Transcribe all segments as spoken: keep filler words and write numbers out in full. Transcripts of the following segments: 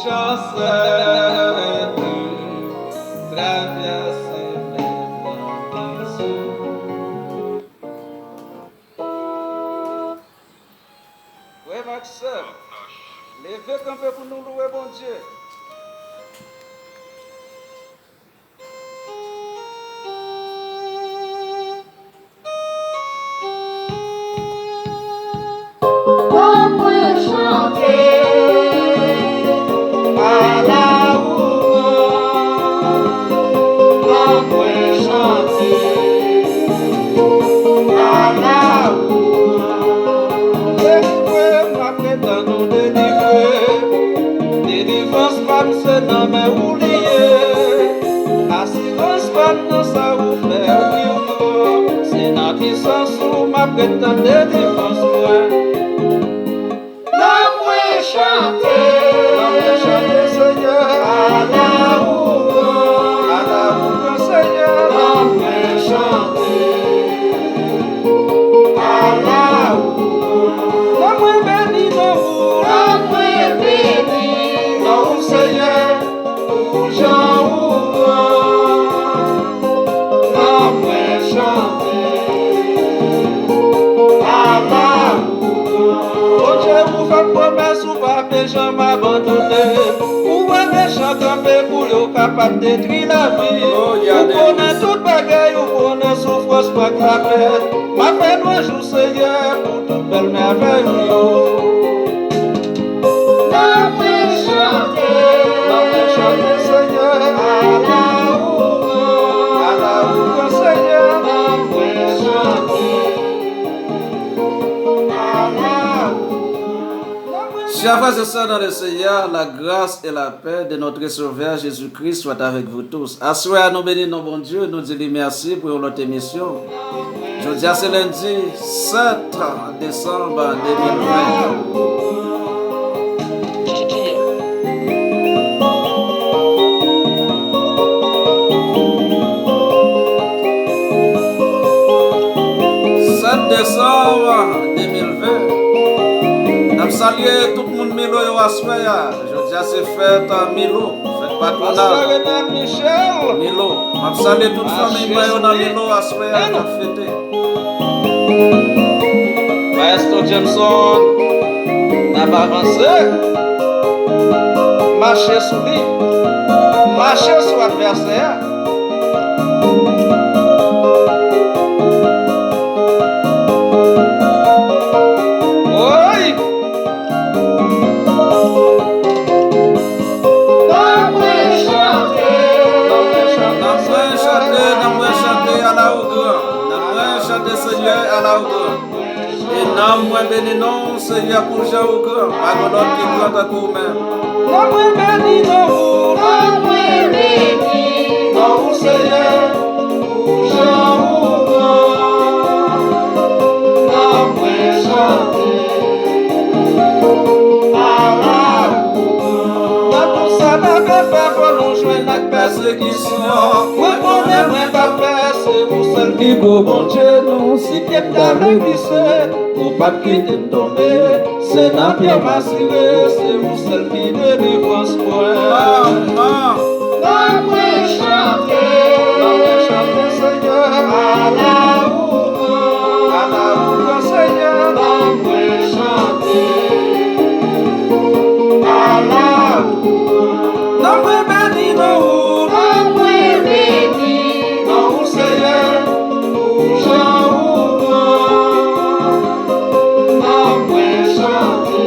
Kansè de travèse mèt nan prizon. Frè m ak sè m, leve kanpe pou nou louwe Bondye. Ban mwen chante a la ouran. Ban mwen chante a la ouran. Delivre m, m ap ret tann ou delivre. Delivrans pa m se nan men ou li ye. Asirans pa m nan sa ou fè, wi ou non. Se nan pisans ou m ap ret tann delivrans mwen. Ban mwen chante. Ban mwen chante, Senyè. A la ouran. A la ouran, Senyè. Ban mwen chante. A la ouran. Ban mwen beni non ou. Ban mwen beni non ou, Senyè. Pou jan ou gran, nan mwen chante. Ala ou gran. Bondye, ou fè pwomès, ou pa pe janm abandone. Ou wè mechan kanpe pou yo kapab detwi lavi. Ou konnen tout bagay, ou konnen soufrans m ak lapèn. M ap fè lwanj ou, Senyè, pou tout bèl mèvèy ou yo. Nan mwen chante, nan mwen chante, Senyè. Ala ou gran, ala ou gran, Senyè. Nan mwen chante, ala ou gran. Chers frères et sœurs dans le Seigneur, la grâce et la paix de notre Sauveur Jésus-Christ soit avec vous tous. Aswè a nou beni non Bondye, nou di li mèsi pou yon lòt emisyon. Jodi a se lendi sèt desanm de mil ven. Sèt desanm de mil ven. N ap salye tout moun Milo yo aswè a. Jodi a se fèt, a, Milo, fèt patwonal. Pastè Renald Michel. Milo. M ap salye tout fanmi mwen yo nan Milo aswè a k ap fete. Maestro Jameson, n ap avanse. Mache sou li. Mache sou advèsè a. Woy! Nan mwen chante, nan mwen chante, nan mwen chante, ala ou gran. Nan mwen chante, Senyè, ala ou gran. E nanm mwen beni non w, Senyè, pou jan ou gran. Pa gen lòt ki gran tankou ou menm. Nanm mwen beni non ou. Nanm mwen beni non ou, Senyè, pou jan ou gran. Nanm mwen chante, ala ou gran. Nan tout sa n ap fè, fò nou jwenn ak pèsekisyon. Mwen konnen mwen p ap pè, se ou sèl ki gwo Bondye nou. Si pye m ta vle glise, ou p ap kite m tonbe. Se nan pye w m asire, se ou sèl ki delivrans mwen. Nan mwen chante, nan mwen chante, Senyè. Ala ou gran, ala ou gran, Senyè. Nan mwen chante, ala ou gran. Nan mwen beni non ou. Nan mwen beni non ou, Senyè. Pou jan ou gran, nanm mwen chante,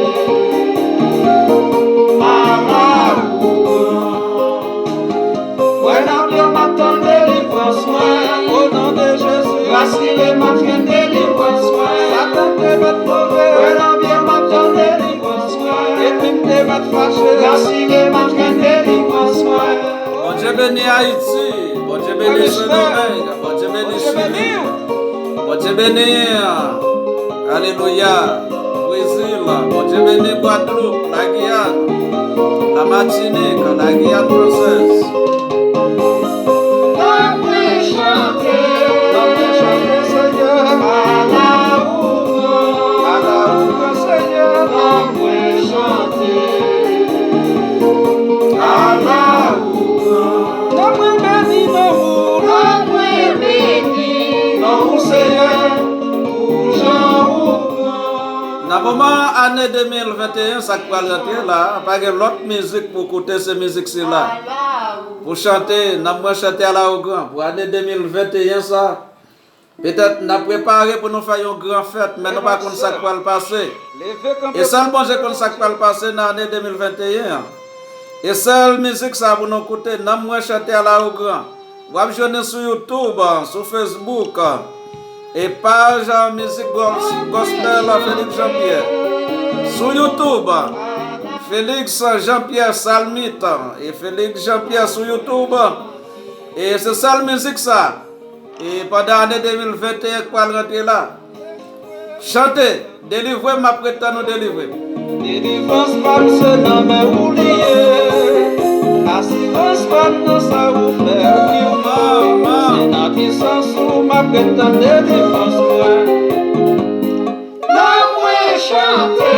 ala ou gran. Mwen nan pye w m ap tann delivrans mwen, o non de Jezi. Rasire m ap jwenn delivrans mwen. Satan te mèt move. Mwen nan pye w m ap tann delivrans mwen. Enmi m te mèt fache. Rasire m ap jwenn delivrans mwen. Bondye beni Ayiti. Bondye beni Sendomeng. Bondye beni Chili. Bondye beni, alelouya, Brezil. Bondye beni Gwadloup, Lagiyàn, Lamatinik, Lagiyàn fransèz. Nan mwen chante, nan mwen chante, Senyè. Ala ou gran, ala ou gran, Senyè. Nan mwen chante. Kòman ane de mil venteyen sa k pral rantre la, pa gen lòt mizik pou koute, se mizik sila. Pou chante, nanm mwen chante ala ogran. Pou ane de mil venteyen sa, petèt n ap prepare pou nou fè yon gran fèt, men nou pa konn sa k pral pase. E sèl Bondye konn sa k pral pase nan ane de mil venteyen an. E sèl mizik sa pou nou koute, nanm mwen chante ala ogran. W ap jwenn li sou YouTube, sou Facebook, e paj mizik gos-, gospel Felix Jean Pierre. Sou YouTube, Felix Jean Pierre Salmit, e Felix Jean Pierre sou YouTube. E se sèl mizik sa. E pandan ane de mil venteyen k pral rantre la, chante, delivre m, m ap ret tann ou delivre m. Delivrans pa m se nan men ou li ye. Asirans pa m nan sa ou fè pou mwen. Se nan pisans ou m ap ret tann delivrans mwen. Nanm mwen chante,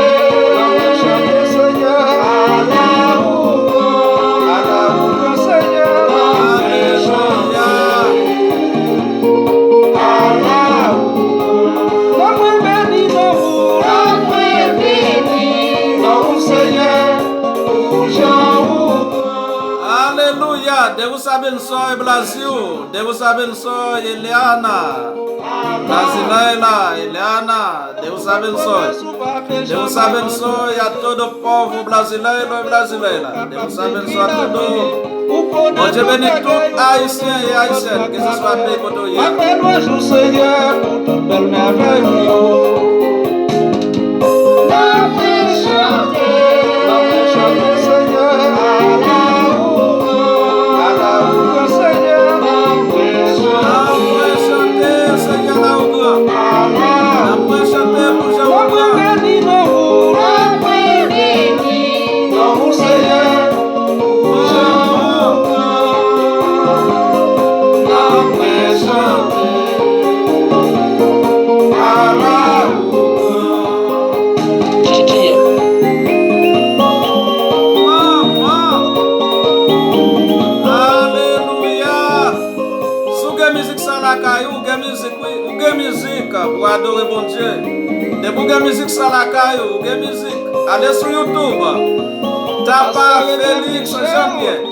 nanm mwen chante, Senyè. Ala ou gran, ala ou gran, Senyè. Nanm mwen chante, ala ou gran. Nanm mwen beni non ou, nanm mwen beni non ou, Senyè, pou jan ou gran. Alelouya, Deus abençoe Brasil, Deus abençoe Eliana. Brazileira, Eliana, Deus abençoe. Deus abençoe a todo povo brasileiro e brasileira. Deus abençoe a todo. Bondye beni tout Ayisyen e Ayisyèn, keseswa peyi kote w ye. M ap louanj ou, Senyè, pou tout bèl mèvèy ou yo. N ap chante, n ap chante, Senyè. Ala ou gran, ala ou gran, Senyè. N ap chante, Senyè, ala ou gran. N ap chante pou jan ou gran. N ap beni non ou. N ap beni non ou, Senyè. Pou jan ou gran. N ap chante. Ala ou gran. Manman. Alelouya. Si w gen mizik sa lakay ou, ou gen mizik, wi, ou gen mizik pou adore Bondye. Depi w gen mizik sa lakay ou, ou gen mizik, ale sou YouTube. Tapa Felix Jean Pierre.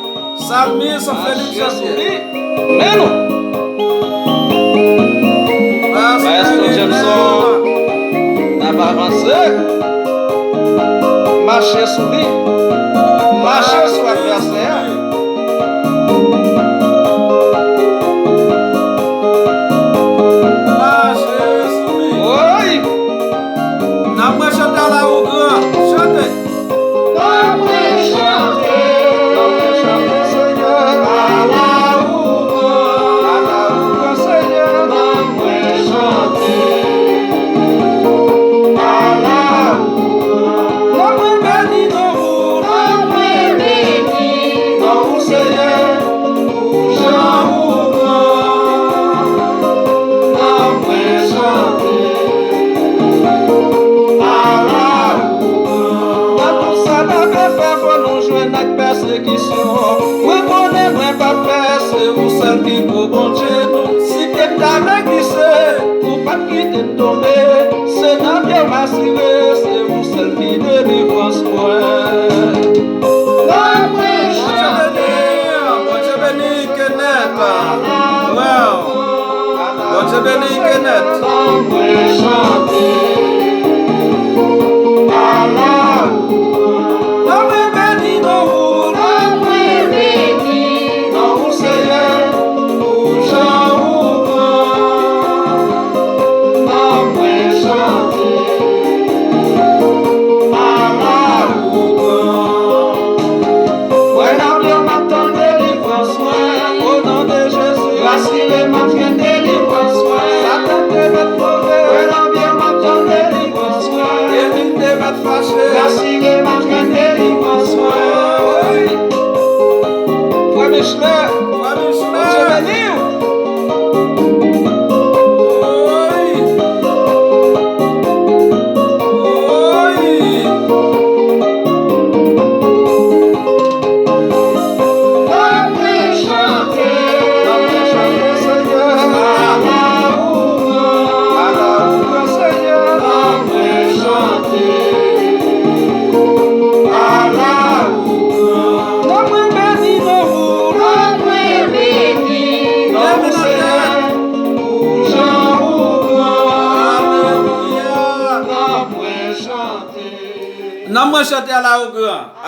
Salmis Felix Jean Pierre. Men nou. Maestro Jameson, n ap avanse. Mache sou li. Mache sou advèsè a. Mache sou li. Woy! Nanm mwen chante ala ou gran. Chante. Nanm mwen chante, nanm mwen chante, Senyè. Ala ou gran, ala ou gran, Senyè. Nanm mwen chante. Ala ou gran. Nanm mwen beni non ou. Nanm mwen beni non ou, Senyè. Pou jan ou gran, nanm mwen chante. Ala ou gran. Nan tout sa n ap fè, fò nou jwenn ak pèsekisyon. Mwen konnen mwen p ap pè, se ou sèl ki gwo Bondye nou. Si pye m ta vle glise, ou p ap kite m tonbe. Se nan pye w m asire, se ou sèl ki delivrans mwen. Nanm mwen chante. Bondye beni, Bondye beni Kenneth. Wow. Bondye beni Kenneth. Nanm mwen chante. Ala ou gran. Nanm mwen beni non ou. Nanm mwen beni non ou, Senyè. Pou jan ou gran. Nanm mwen chante. Ala ou gran.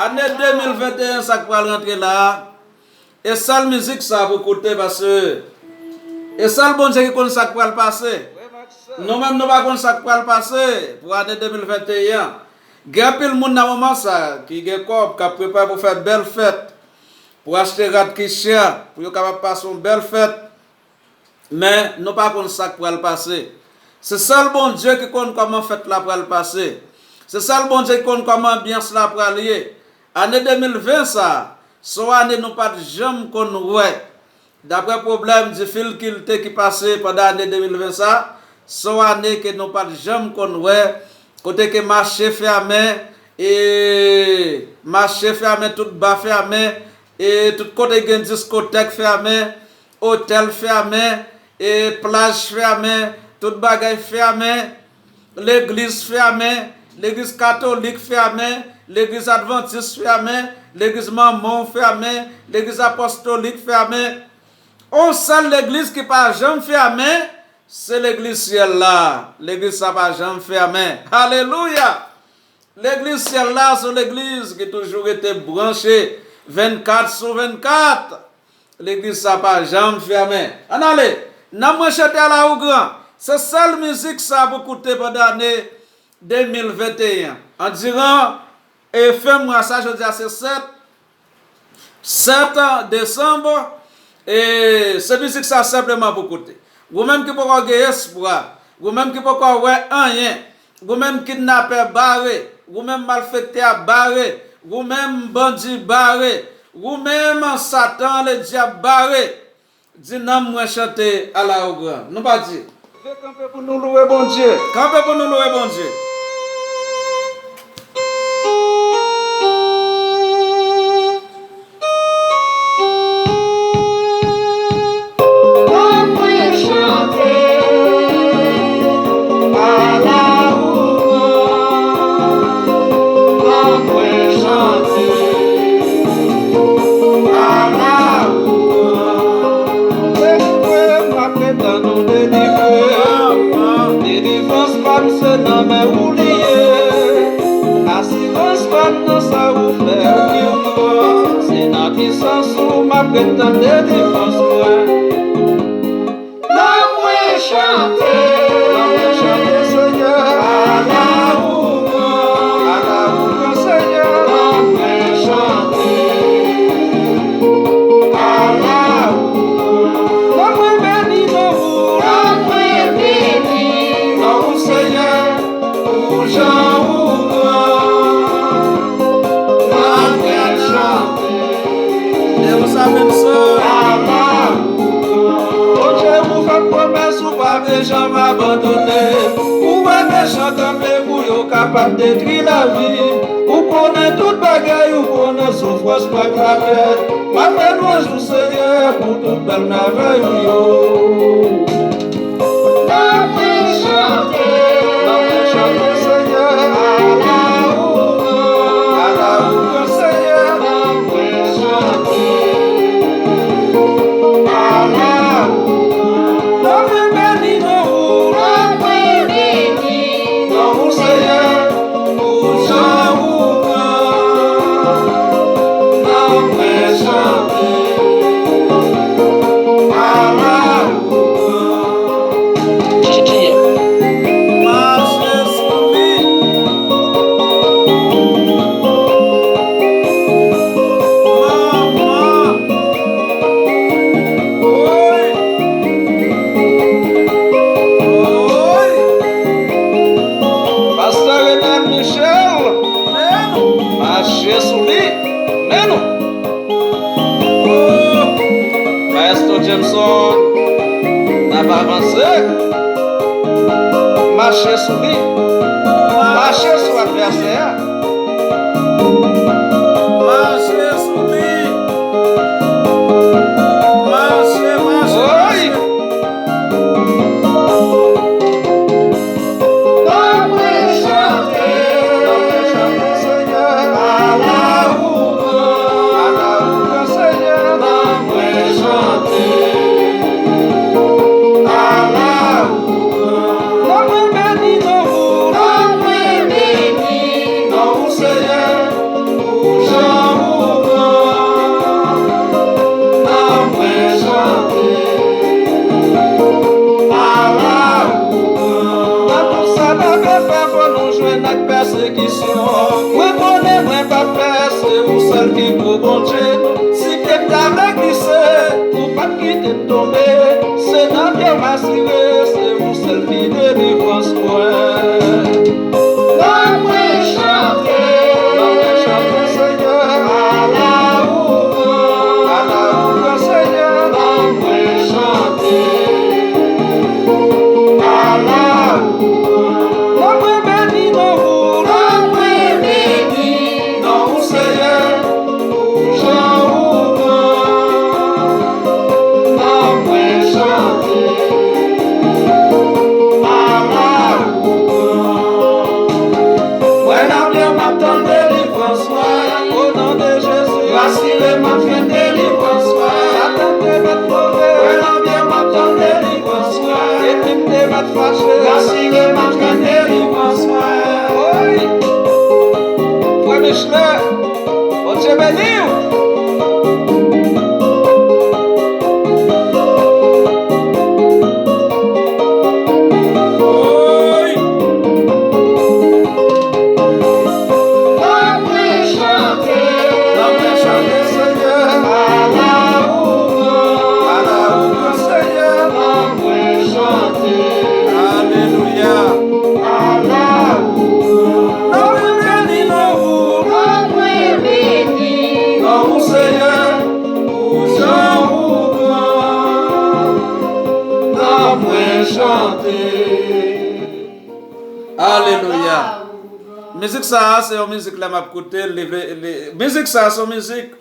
Ane de mil venteyen sa k pral rantre la a, e sèl mizik sa pou koute, paske e sèl Bondye ki konn sa k pral pase. Nou menm nou pa konn sa k pral pase pou ane de mil venteyen an. Gen anpil moun nan moman sa ki gen kòb, k ap prepare pou fè bèl fèt, pou achte rad ki chè, pou yo kapab pase yon bèl fèt. Men, nou pa konn sa k pral pase. Se sèl Bondye ki konn kòman fèt la pral pase. Se sèl Bondye ki konn kòman anbyans la pral ye. Ane de mil ven sa, se yon ane nou pa t janm konn wè. Daprè pwoblèm, difikilte ki pase pandan ane de mil ven sa, se yon ane ke nou pa t janm konn wè, kote ke mache fèmen, e mache fèmen, tout ba fèmen, e tout kote gen diskotèk fèmen, otèl fèmen, e plaj fèmen, tout bagay fèmen, legliz fèmen, legliz katolik fèmen, legliz advantis fèmen, legliz Mòmon fèmen, legliz apòstolik fèmen. On sèl legliz ki pa janm fèmen, se legliz syèl la. Legliz sa pa janm fèmen. Alelouya! Legliz syèl la se yon legliz ki toujou rete branche vennkat sou vennkat. Legliz sa pa janm fèmen. Ann ale! Nanm mwen chante a la ou gran. Se sèl mizik sa pou koute pandan ane de mil venteyen an. Andiran e fen mwa sa, jodi a se sèt, sèt desanm, e se mizik sa senpleman pou koute. Ou menm ki poko gen espwa, ou menm ki poko wè anyen, ou menm kidnapè bare, ou menm malfektè a bare, ou menm bandi bare, ou menm Satan ledyab bare. Di nanm mwen chante a la ou gran. Nou pa di. Leve kanpe pou nou louwe Bondye. Kanpe pou nou louwe Bondye. Nanm mwen chante a la ou gran. Nanm mwen chante a la ou gran. Delivre m, m ap retann ou delivre. Delivrans pa m se nan men ou li ye. Asirans pa m nan sa ou fè, ou ki ou pran. Se nan pisans ou m ap retann delivrans mwen. Nan mwen chante, nan mwen chante, Senyè. Ala ou gran, ala ou gran, Senyè. Nan mwen chante, ala ou gran. Nan mwen beni non ou. Nan mwen beni non ou, Senyè. Pou jan ou gran, nan mwen chante. Depi sa menm sa. Ala ou gran. Bondye, ou fè pwomès, ou pa vle janm abandone. Ou wè mechan kanpe pou yo kapab detwi lavi. Ou konnen tout bagay, ou konnen soufrans mwen trape. M ap fè lwanj ou, Senyè, pou tout bèl mèvèy ou yo. Nan mwen chante, nan mwen chante, Senyè. Ala ou gran, ala ou gran, Senyè. Nan mwen chante, ala ou gran. Nan mwen beni non ou. Nan mwen beni non ou, Senyè. Pou jan ou gran, nan mwen chante. Ala ou gran. Mache sou li. Manman. Woy. Woy. Pastè Renel Michel. Men nou. Mache sou li. Men nou. Oh. Maestro Jameson, n ap avanse. Mache sou li. Mache sou advèsè a. Mache sou li. Mache, mache, mache. Nan mwen chante, nan mwen chante, Senyè. Ala ou gran, ala ou gran, Senyè. Nan mwen chante, ala ou gran. Nan mwen beni non ou. Nan mwen beni non ou, Senyè. Ki pou Bondye, si pye m ta vle glise, ou p ap kite m tonbe. Se nan pye w m asire, se ou sèl ki delivrans mwen. Nan mwen chante, nan mwen chante, Senyè. Ala ou gran, ala ou gran, Senyè. Nan mwen chante, ala ou gran. Nan mwen beni non ou, nan mwen beni non ou, Senyè. Pou jan ou gran, nan mwen chante, ala ou gran. Mwen nan pye m ap tann delivrans mwen, o non de Jezi. Rasire m ap jwenn delivrans mwen. Satan te mèt move. Mwen nan pye m ap tann delivrans mwen. Epi m te mèt fache. Rasire m ap jwenn delivrans mwen. Oy! Frè Michelet, Bondye beni w. Oy! Nan mwen chante, nan mwen chante, Senyè. Ala ou gran, ala ou gran, Senyè. Nan mwen chante. Alelouya. Ala ou gran. Nan mwen beni non ou. Nan mwen beni non ou, Senyè. Pou jan ou gran. Nan mwen chante. Alelouya. Mizik sa a, se yon mizik lè m ap koute l, li vle, li, mizik sa a, se yon mizik,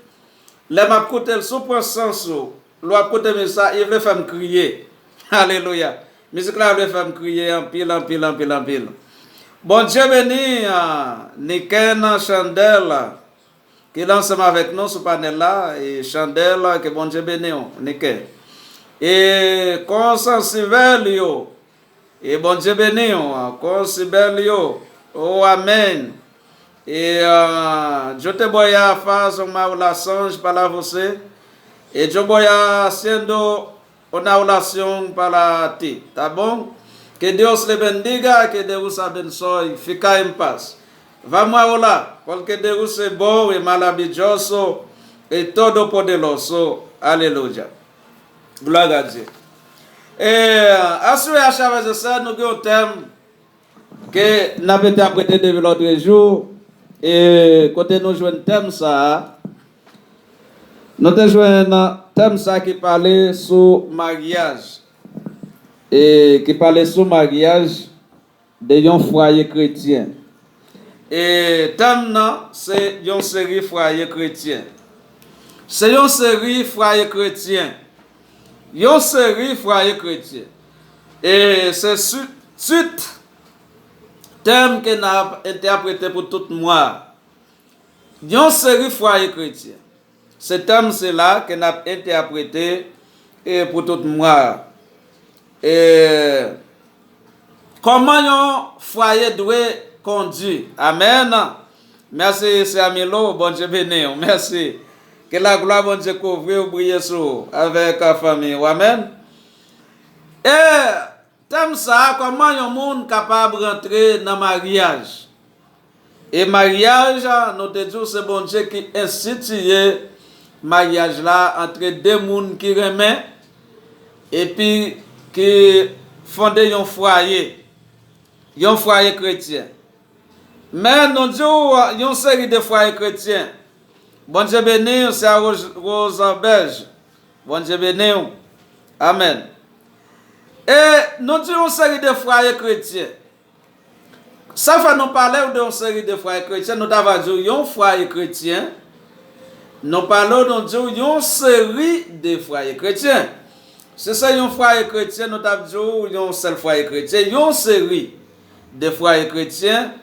lè m ap koute l, si w pran sans ou, lè w ap koute mizik sa, li vle fè m kriye. Alelouya. Mizik la vle fè m kriye anpil, anpil, anpil, anpil. Bondye beni, ah, Niken Chandèl, ki la ansanm avèk nou sou panèl la, e Chandèl, ke Bondye beni w, Niken. E Konsansivèl yo, e Bondye beni w, Konsibèl yo, o amèn. E, ah, Djo te boya fa zon ma ou la sonj pa la vose. E Djo boya siendo una oración para ti, tá bom? Que Dios le bendiga, que Deus abençoe, fica em paz. Vamos a orar, porque Deus é bom e maravilhoso e todo-poderoso. Aleluya. Glória a Deus. E, aswè a, chè frè e sè, nou gen yon tèm ke n ap entèprete depi lòtrejou, e kote nou jwenn tèm sa a, nou te jwenn tèm sa a ki pale sou maryaj, e ki pale sou maryaj de yon fwaye kretyen. E tèm nan, se yon seri fwaye kretyen. Se yon seri fwaye kretyen. Yon seri fwaye kretyen. E se tit, tit tèm ke n ap entèprete pou tout mwa a. Yon seri fwaye kretyen. Se tèm sila ke n ap entèprete, e, pou tout mwa a. E, kòman yon fwaye dwe kondi? Amèn. Mèsi, sè Milo, Bondye beni w. Mèsi. Ke laglwa Bondye kouvri w, briye sou ou, avèk, a, fanmi w. Amèn. E tèm sa a, kòman yon moun kapab rantre nan maryaj? E maryaj, nou te di w se Bondye ki enstitiye maryaj la antre de moun ki renmen epi ki fonde yon fwaye, yon fwaye kretyen. Men nou di w yon seri de fwaye kretyen. Bondye beni w, sè Ros-, Rosanbèj. Bondye beni w. Amèn. E nou di yon seri de fwaye kretyen. Sa fè nou pale w de yon seri de fwaye kretyen, nou ta va di w yon fwaye kretyen. Nou pale w, nou di w yon seri de fwaye kretyen. Si se yon fwaye kretyen, nou t ap di w yon sèl fwaye kretyen, yon seri de fwaye kretyen.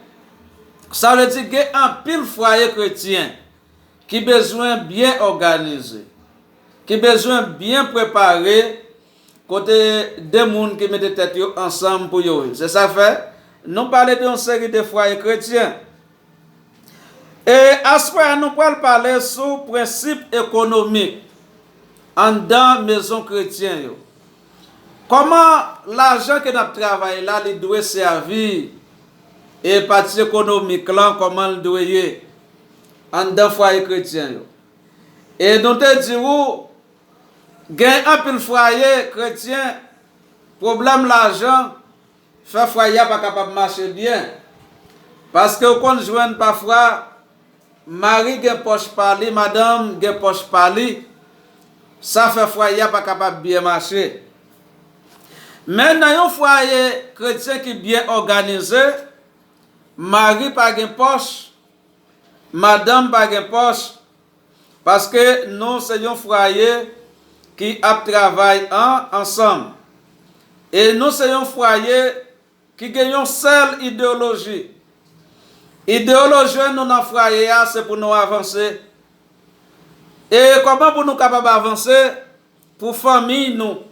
Sa vle di gen anpil fwaye kretyen ki bezwen byen òganize, ki bezwen byen prepare, kote de moun ki mete tèt yo ansanm pou yo viv. Se sa k fè nou pale de yon seri de fwaye kretyen. E aswè a, nou pral pale sou prensip ekonomik anndan mezon kretyen yo. Kòman lajan ke n ap travay la, li dwe sèvi, e pati ekonomik lan, kòman l dwe ye? anndan fwaye kretyen yo. E nou te di w, gen anpil fwaye kretyen, pwoblèm lajan fè fwaye a pa kapab mache byen. Paske w konn jwenn pafwa, mari gen pòch pa li, madanm gen pòch pa li, sa fè fwaye a pa kapab byen mache. Men nan yon fwaye kretyen ki byen òganize, mari pa gen pòch, madanm pa gen pòch, paske nou se yon fwaye ki ap travay an, ansanm. E nou se yon fwaye ki gen yon sèl ideyoloji. Ideyoloji nou nan fwaye a, se pou nou avanse. E kòman pou nou kapab avanse? Pou fanmi nou.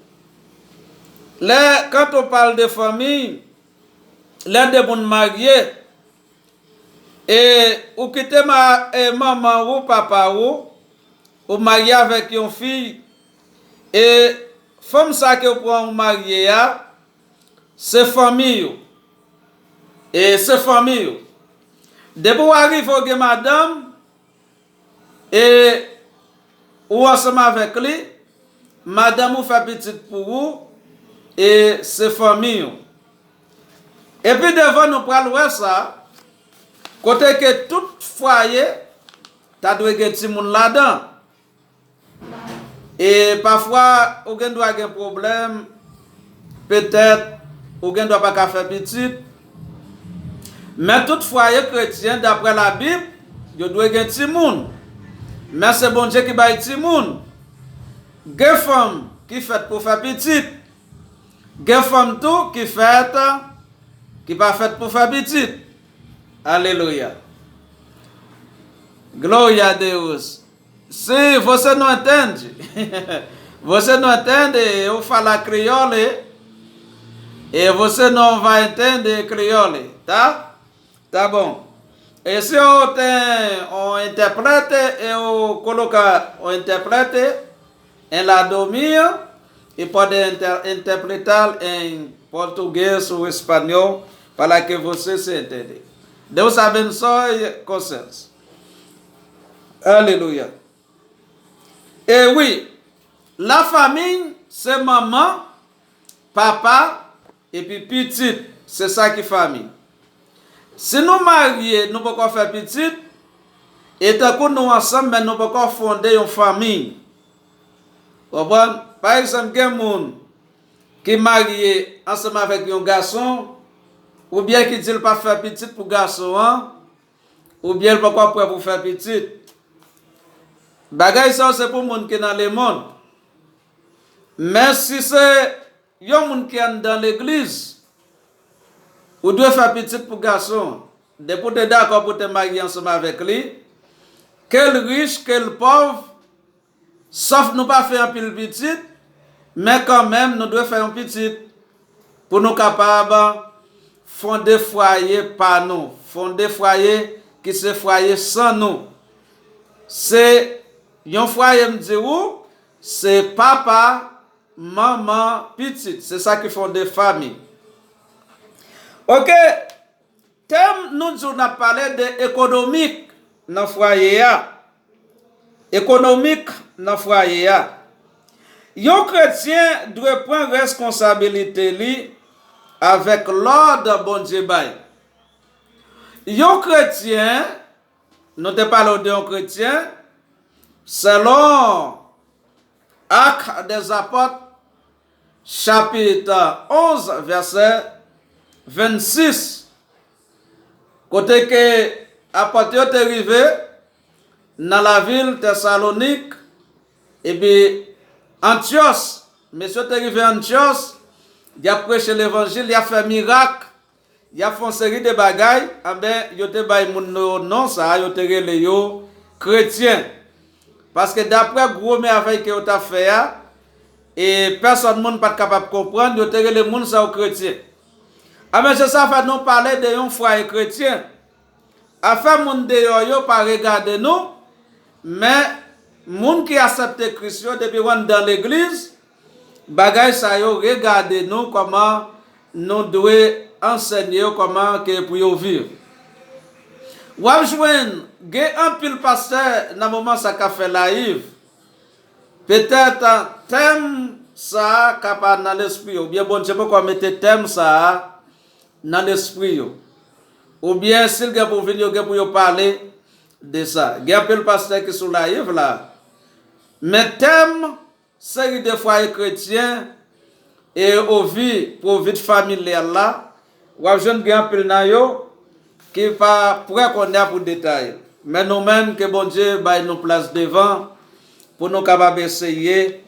Lè, quand on parle de famille, lè de moun marye, e ou kite ma-, e manman ou, papa ou, ou marye avèk yon fi, e fanm sa ke w pran ou marye a, se fanmi ou. E se fanmi ou. Depi w arive w gen madanm, e ou ansanm avèk li, madanm ou fè pitit pou ou, e se fanmi ou. Epi devan nou pral wè sa, kote ke tout fwaye ta dwe gen timoun ladan. E pafwa, ou gen dwa gen pwoblèm, petèt, ou gen dwa pa ka fè pitit. Men tout fwaye kretyen, daprè Labib, yo dwe gen timoun. Men se Bondye ki bay timoun. Gen fanm ki fèt pou fè pitit. Gen fanm tou ki fèt, ki pa fèt pou fè pitit. Alelouya. Glória a Deus. Se, você não entende? Você não entende? Eu falo crioulo. E você não vai entender crioulo, tá? Tá bom. E se eu tenho um intérprete, eu colocar o intérprete em lado minha e pode inter-, interpretar em português ou espanhol para que você se entenda. Deus abençoe, consciência. Aleluya. E wi, la famille, se manman, papa, epi pitit, se sa ki fanmi. Si nou marye, nou poko fè pitit, e tankou nou ansanm, men nou poko fonde yon fanmi. Konprann? Pa egzanp, gen moun ki marye ansanm avèk yon gason, oubyen ki di l p ap fè pitit pou gason an, oubyen l poko prè pou fè pitit. Bagay sa yo se pou moun ki nan lemonn. Men si se yon moun ki anndan legliz, ou dwe fè pitit pou gason an. Depi w te dakò pou te marye ansanm avèk li, ke l rich, ke l pòv, sòf nou pa fè anpil pitit, men kanmenm nou dwe fè yon pitit pou nou kapab fonde fwaye pa nou, fonde fwaye ki se fwaye san nou. Se yon fwaye, m di ou, se papa, manman, pitit. Se sa ki fonde fanmi. Oke, tèm nou di w n ap pale de ekonomik nan fwaye a. Ekonomik nan fwaye a. Yon kretyen dwe pran reskonsabilite li avèk lòd Bondye bay. Yon kretyen, nou te pale w de yon kretyen, selon Actes des Apôtres, chapit onz, vèsè vennsis, kote ke apòt yo te rive nan lavil Tèsalonik, epi Antyòs, mesye yo te rive Antyòs, y ap preche levanjil, y ap fè mirak, y ap fè yon seri de bagay, anben, yo te bay moun yo non sa a, yo te rele yo kretyen. Paske daprè gwo mèvèy ke yo t ap fè a, e pèsòn moun pa t kapab konprann, yo te rele moun sa yo kretyen. Anben, se sa fè nou pale de yon fwaye kretyen. Afè moun deyò yo pa regade nou, men moun ki aksepte Kris yo, depi w anndan legliz, bagay sa yo regade nou, kòman nou dwe ansenye yo, kòman ke pou yo viv. W ap jwenn gen anpil pastè nan moman sa k ap fè live. Petèt tèm sa a ka pa nan lespri yo, oubyen Bondye poko mete tèm sa a nan lespri yo. Oubyen si l gen pou vin, yo gen pou yo pale de sa. Gen anpil pastè ki sou live la. Men tèm seri de fwaye kretyen e ovi pou vit familyal la, w ap jwenn gen anpil nan yo ki pa prè kounye a pou detaye. Men nou menm, ke Bondye bay nou plas devan pou nou kapab eseye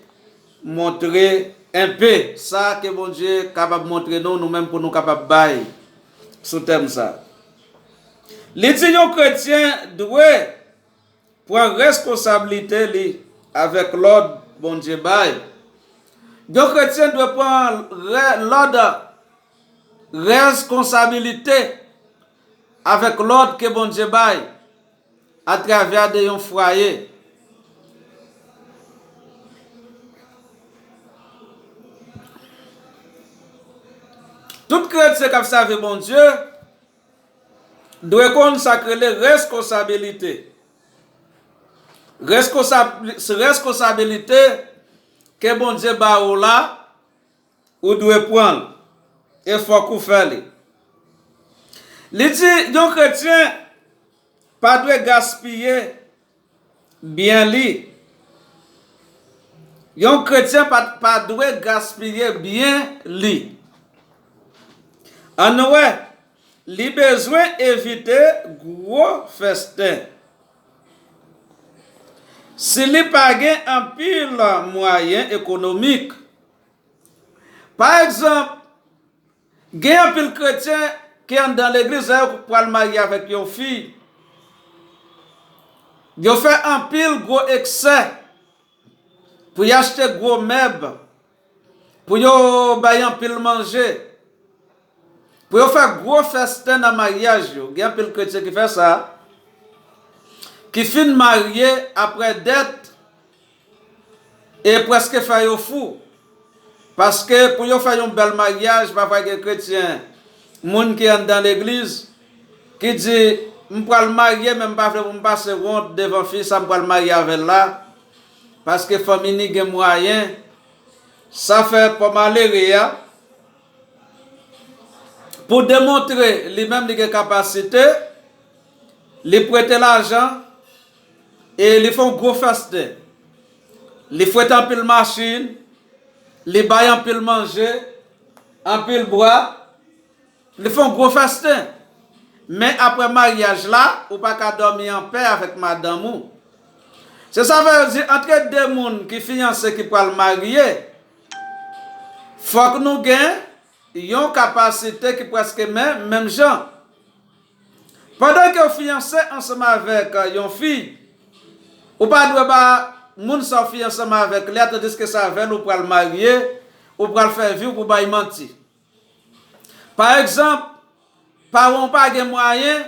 montre enpe sa ke Bondye kapab montre nou, nou menm pou nou kapab bay sou tèm sa. Li di yon kretyen dwe pran reskonsablite li avèk lòd Bondye bay. Yon kretyen dwe pran rè- lòd, reskonsabilite avèk lòd ke Bondye bay atravè de yon fwaye. Tout kretyen k ap sèvi Bondye dwe konn sa k rele reskonsabilite. Reskonsab- reskonsabilite ke Bondye ba ou la, ou dwe pran l, e fòk ou fè li. Li di yon kretyen pa dwe gaspiye byen li. Yon kretyen pa, pa dwe gaspiye byen li. Ann wè, li bezwen evite gwo festen. Si li pa gen anpil mwayen ekonomik. Pa egzanp, gen anpil kretyen ki anndan legliz la, yo pral marye avèk yon fi. Yo fè anpil gwo eksè pou y achte gwo mèb, pou yo bay anpil manje, pou yo fè gwo festen nan maryaj yo. Gen anpil kretyen ki fè sa, ki fin marye apre dèt e prèske fè yo fou. Paske pou yo fè yon bèl maryaj, pafwa gen kretyen, moun ki anndan legliz, ki di, "M pral marye, men m pa vle pou m pase wont devan fi sa m pral marye avè l la, paske fanmi ni gen mwayen." Sa fè pa malere a, pou demontre li menm li gen kapasite, li prete lajan e li fè yon gwo festen. Li fwete anpil machin, li bay anpil manje, anpil bwa, li fè yon gwo festen. Men apre maryaj la, ou pa ka dòmi anpè avèk madanm ou. Se sa vle di, antre de moun ki fiyanse ki pral marye, fòk nou gen yon kapasite ki prèske men, menm jan. Pandan ke w fiyanse ansanm avèk yon fi, ou pa dwe ba moun sa w fiyanse ansanm avèk li a, tandiske se avè l ou pral marye, ou pral fè vi w pou bay manti. Pa egzanp, paran w pa gen mwayen,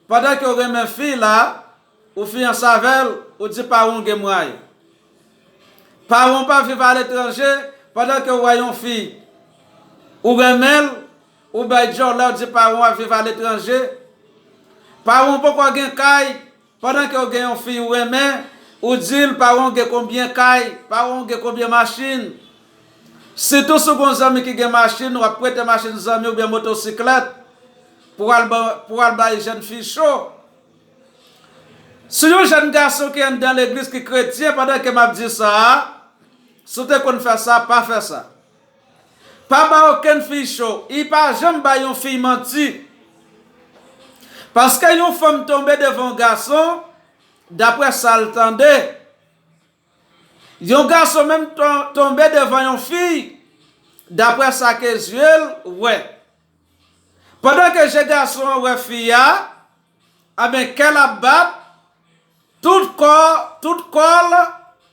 pandan ke w renmen fi la, ou fiyanse avè l, ou di paran w gen mwayen. Paran w pa viv aletranje, pandan ke w wè yon fi, ou renmen l, ou bay djòlè, ou di paran w ap viv aletranje. Paran w poko gen kay, pandan ke w gen yon fi ou renmen, ou di l paran w gen konbyen kay, paran w gen konbyen machin. Sitou si w gen yon zanmi ki gen machin, w ap prete machin zanmi w oubyen motosiklèt pou w al ba, pou w al bay jèn fi cho. Si yon jèn gason ki anndan legliz ki kretyen, pandan ke m ap di sa a, si w te konn fè sa, pa fè sa. Pa ba okenn fi cho. I pa janm ba yon fi manti. Paske yon fanm tonbe devan yon gason, daprè sa l tande. Yon gason menm ton- tonbe devan yon fi, daprè sa ke zye l wè. Pandan ke je gason an wè fi a, anben, kè l ap bat, tout kò, tout kò l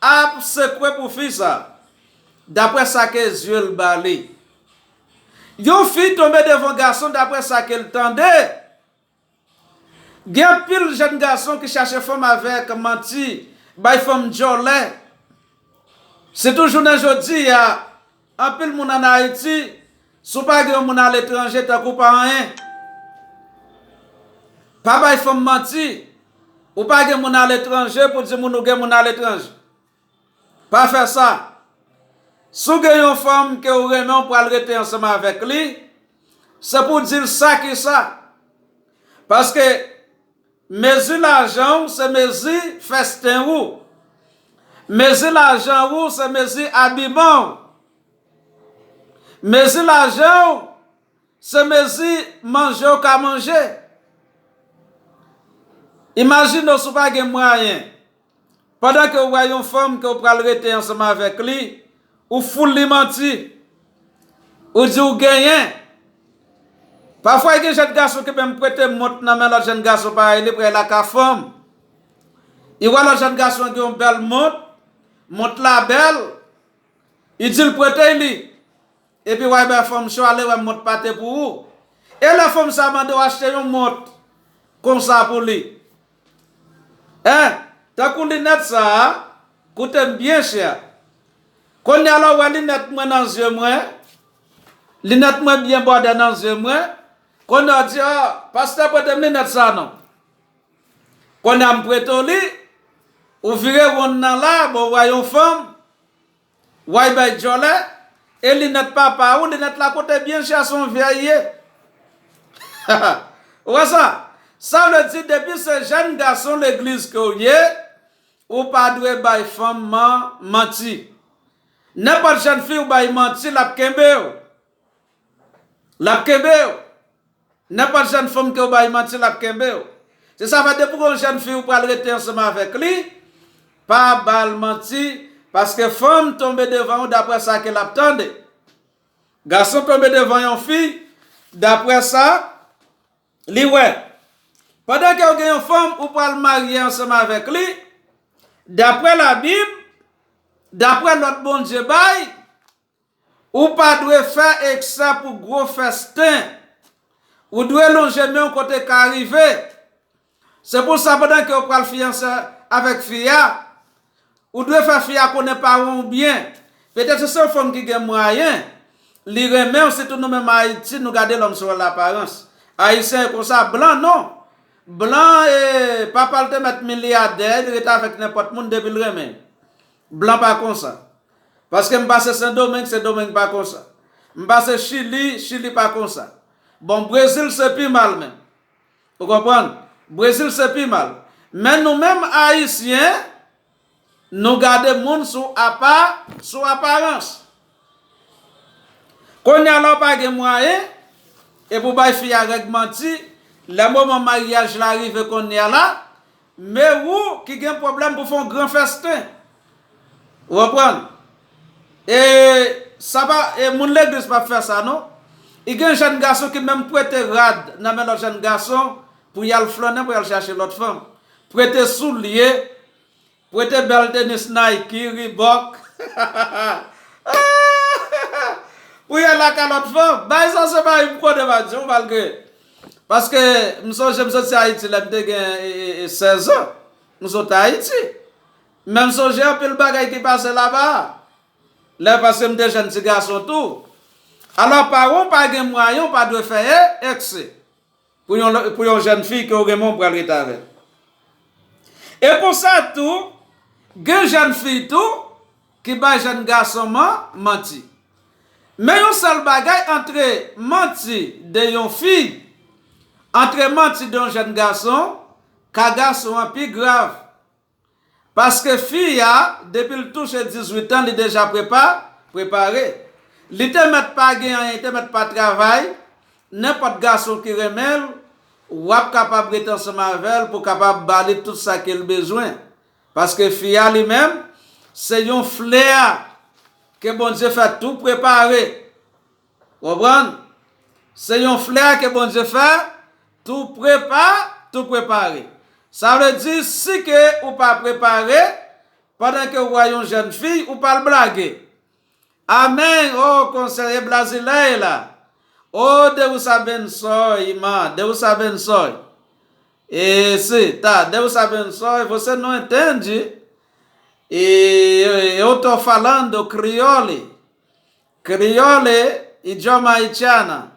ap sekwe pou fi sa, daprè sa ke zye l ba li. Yon fi tonbe devan gason, daprè sa ke l tande. Gen anpil jèn gason ki chache fanm avèk manti, bay fanm djòlè. Sitou jounen jodi a, anpil moun ann Ayiti, si w pa gen yon moun aletranje, tankou w pa anyen. Pa bay fanm manti. Ou pa gen moun aletranje pou di moun ou gen moun aletranje. Pa fè sa. Si w gen yon fanm ke w renmen, w pral rete ansanm avèk li, se pou w di l sa ki sa. Paske mezi lajan w se mezi fèsten ou. Mezi lajan ou se mezi abiman w. Mezi lajan w se mezi manje w ka manje. Imajine w si w pa gen mwayen. Pandan ke w wè yon fanm ke w pral rete ansanm avèk li, ou foul li manti. Ou di w genyen. Pafwa, gen jèn gason ki menm prete mont nan men lòt jèn gason parèy li, prèy la ka fanm. Li wè lòt jèn gason gen yon bèl mont, mont la bèl, li di l prete li. Epi w al bay fanm cho, ale wè mont pa te pou ou. E lè fanm sa mande w achte yon mont konsa pou li. Hein? Tankou linèt sa a, koute m byen chè. Kounye a la w wè linèt mwen nan zye mwen, linèt mwen byen bòdè nan zye mwen, kounye a w di, ah, pastè prete m linèt sa non. Kounye a m prete w li, ou vire wonn nan la, bon, w wè yon fanm, w al bay djòlè, e linèt pa pa ou, linèt la koute byen chè, se yon vyèy ye. Ou wè sa? Sa vle di, depi se jèn gason legliz ke w ye, ou pa dwe bay fanm man-, manti. Nenpòt jèn fi ou bay manti, l ap kenbe w. L ap kenbe w. Nenpòt jèn fanm ke w bay manti, l ap kenbe w. Se sa fè depi w gen yon jèn fi ou pral rete ansanm avèk li, pa ba l manti, paske fanm tonbe devan w daprè sa ke l ap tande. Gason tonbe devan yon fi, daprè sa li wè. Pandan ke w gen yon fanm ou pral marye ansanm avèk li, daprè Labib, daprè lòd Bondye bay, ou pa dwe fè eksè pou gwo fèsten. Ou dwe lonje men w kote ka rive. Se pou sa, pandan ke w pral fiyanse avèk fi a, ou dwe fè fi a konnen paran w byen. Petèt se yon fanm ki gen mwayen, li renmen w, sitou nou menm Ayiti, nou gade lòm selon laparans. Ayisyen e konsa, blan non. Blan, e, papa l te mèt milyadè, li rete avèk nenpòt moun depi l renmen. Blan pa konsa. Paske m pase Sendomeng, Sendomeng pa konsa. M pase Chili, Chili pa konsa. Bon, Brezil se pi mal menm. Ou konprann? Brezil se pi mal. Men nou menm Ayisyen, nou gade moun sou apa-, sou aparans. Kounye a la w pa gen mwayen, epi w bay fi a règ manti, lè moman maryaj la rive kounye a la, men ou ki gen pwoblèm pou fè yon gran fèsten. Ou konprann? E sa pa, e moun legliz p ap fè sa non. E gen jèn gason ki menm prete rad nan men lòt jèn gason pou y al flannen, pou y al chache lòt fanm. Prete soulye, prete bèl tenis Nike, Reebok. Pou y al lakay lòt fanm. Bagay sa se bagay m konnen m a di w malgre. Paske m sonje m soti Ayiti lè m te gen, e, e, e, sèz an. M sot Ayiti. Men m sonje anpil bagay ki pase laba a. Lè paske m te jèn ti gason tou. Alò, paran w pa gen mwayen, w pa dwe fè e-, eksè. Pou yon, pou yon jèn fi ke w renmen, w pral rete avè l. E konsa tou, gen jèn fi tou ki bay jèn gason man-, manti. Men yon sèl bagay, antre manti de yon fi, antre manti de yon jèn gason, ka gason an pi grav. Paske fi a, depi l touche dizuit an, li deja prepa-, prepare. Li te mèt pa gen anyen, li te mèt pa travay, nenpòt gason ki renmen l, w ap kapab rete ansanm avè l pou w kapab ba li tout sa ke l bezwen. Paske fi a li menm, se yon flè ke Bondye fè tou prepare. Konprann? Se yon flè ke Bondye fè, tou prepa, tou prepare. Sa vle di, si ke ou pa prepare, pandan ke w wè yon jèn fi, ou pa al blage. Amèn! Oh, konsèye Brazileia! Oh, Deus abençoe, irmã, Deus abençoe. E se, tá, Deus abençoe, você não entende? E eu tô falando crioulo. Crioulo, idioma haitiano.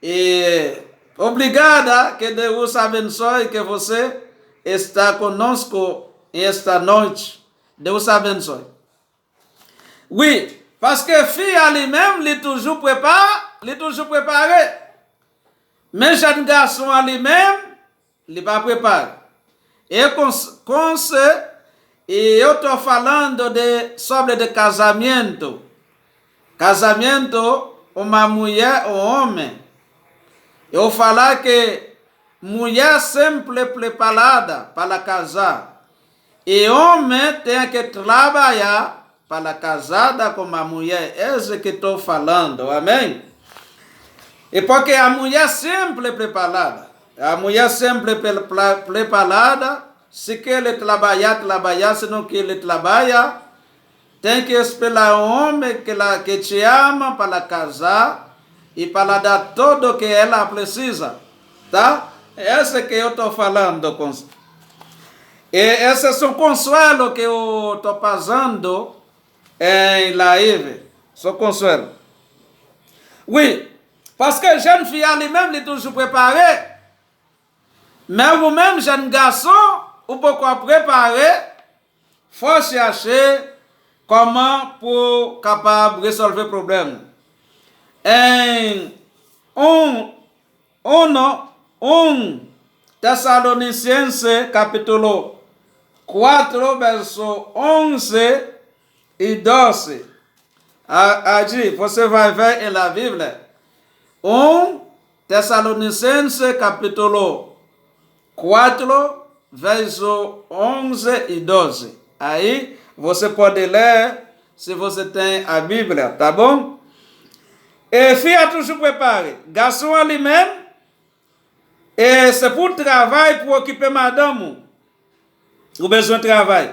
E Obrigada, que Deus abençoe, que você está conosco esta noite. Deus abençoe. Wi, paske fi a li menm, li toujou prepa, li toujou prepare. Men jèn gason an li menm, li pa prepare. E com, com se, e eu tô falando de sobre de casamento. Casamento, uma mulher, um homem. Eu falar que mulher sempre preparada para casar. E homem tem que trabalhar para casada com a mulher. É isso que estou falando. Amém? E porque a mulher sempre preparada. A mulher sempre pre- pra- preparada. Se que ele trabalhar, trabalhar. Se não que ele trabalha, tem que esperar um homem que, la, que te ama para casar e para dar tudo que ela precisa, tá? Esse que eu tô falando com. E esse é o consuelo que eu tô passando em live. Sou consuelo. Wi, paske jèn fi a li menm li toujou prepare. Men ou menm jèn gason, ou poko prepare, fò chèche kòman pou kapab resolve pwoblèm. Em um, um, um Tessalonicense capítulo quatro, verso onze e doze. A, a di, você vai ver em la Bíblia. um Tessalonicense capítulo quatro, verso onze e doze. Aí você pode ler se você tem a Bíblia, tá bom? E fi a toujou prepare. Gason an li menm, e se pou travay pou okipe madanm ou. Ou bezwen travay.